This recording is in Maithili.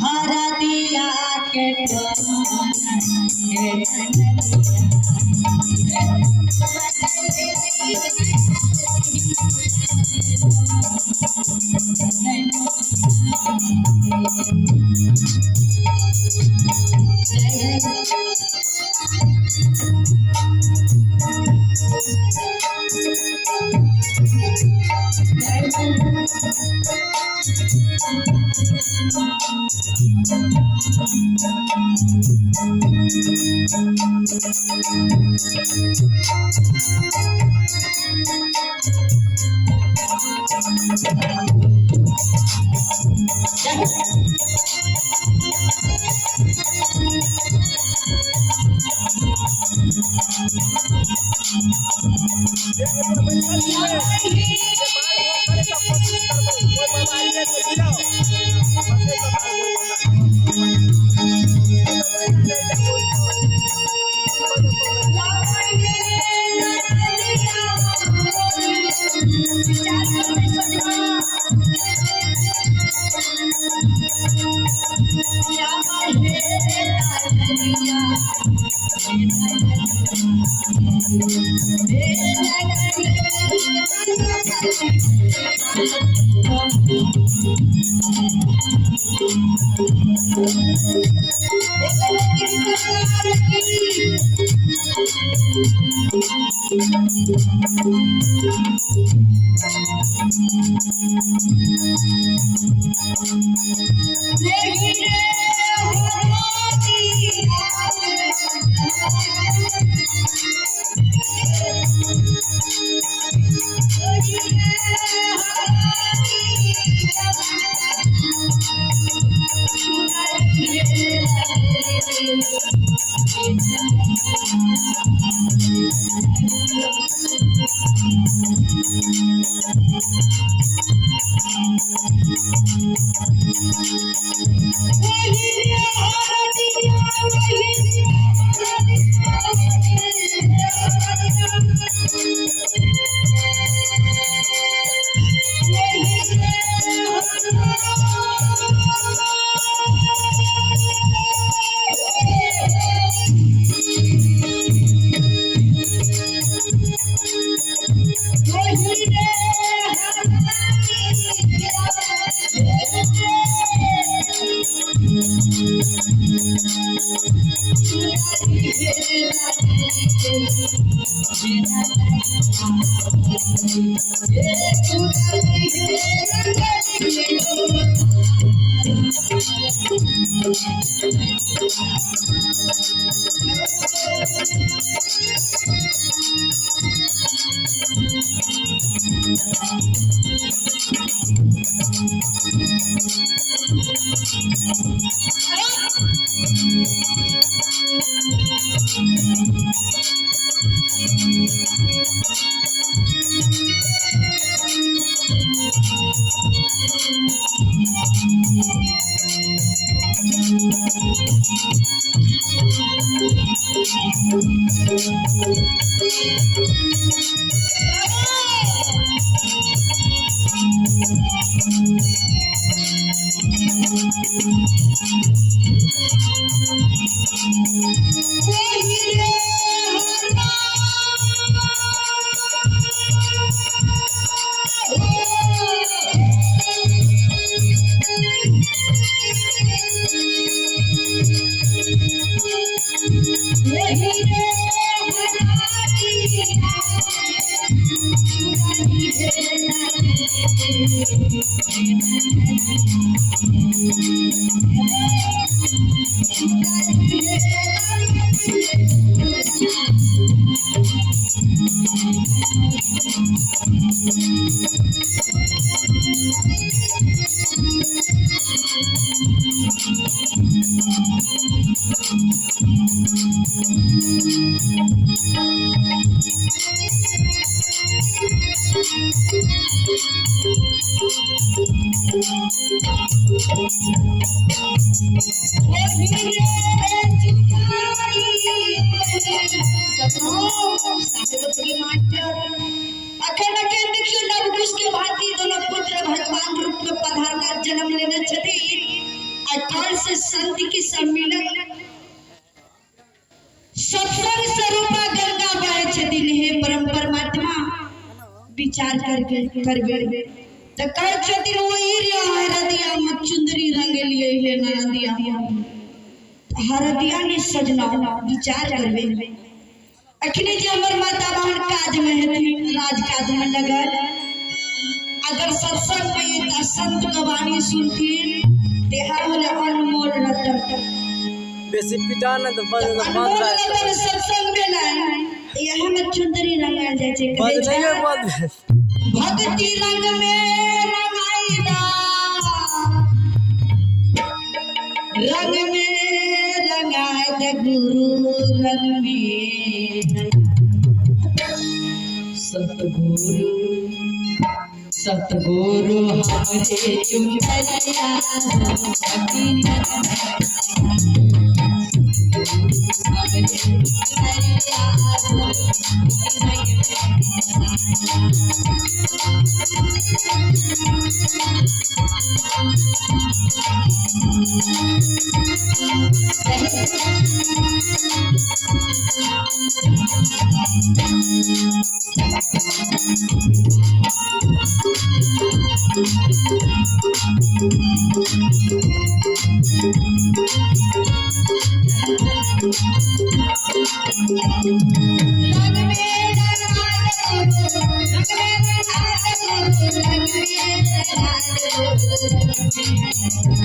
हरदिया के मास्टर अखन अखन देखियो लव कुश के भांति कल से संत के सम्मिलन सत्संग स्वरूपा गंगा बहे छथिन। हे परम परमात्मा, विचार करके करबे तऽ कहै छथिन ओही रे हरदिया में चुंदरी रंगेलियै हे ननदिया, हरदिया ने सजना। विचार करबे, अखनी जे हमर माता बहन काज में हेथिन, राज काज में लगल, अगर सत्संग में एता, संत के वाणी सुनथिन, तेहा होले अनमोल रतन। बेसी पिटा ने तऽ बंद अनमोल भए रतन सत्संग भेलै, इएह में चुंदरी रंगायल जाइ छै। कहै बंद छै नहिये बंद भेल। भक्ति रंग में रंगाइदा, रंग में रंगाय दे गुरु, रंग में सतगुरु, सतगुरु हमरे चुनरिया, भक्ति हमरे चुनरिया। रंग में रंगा दे गुरु, रंग में रंगा दे गुरु, रंग में रंगा दे गुरु, रंग में।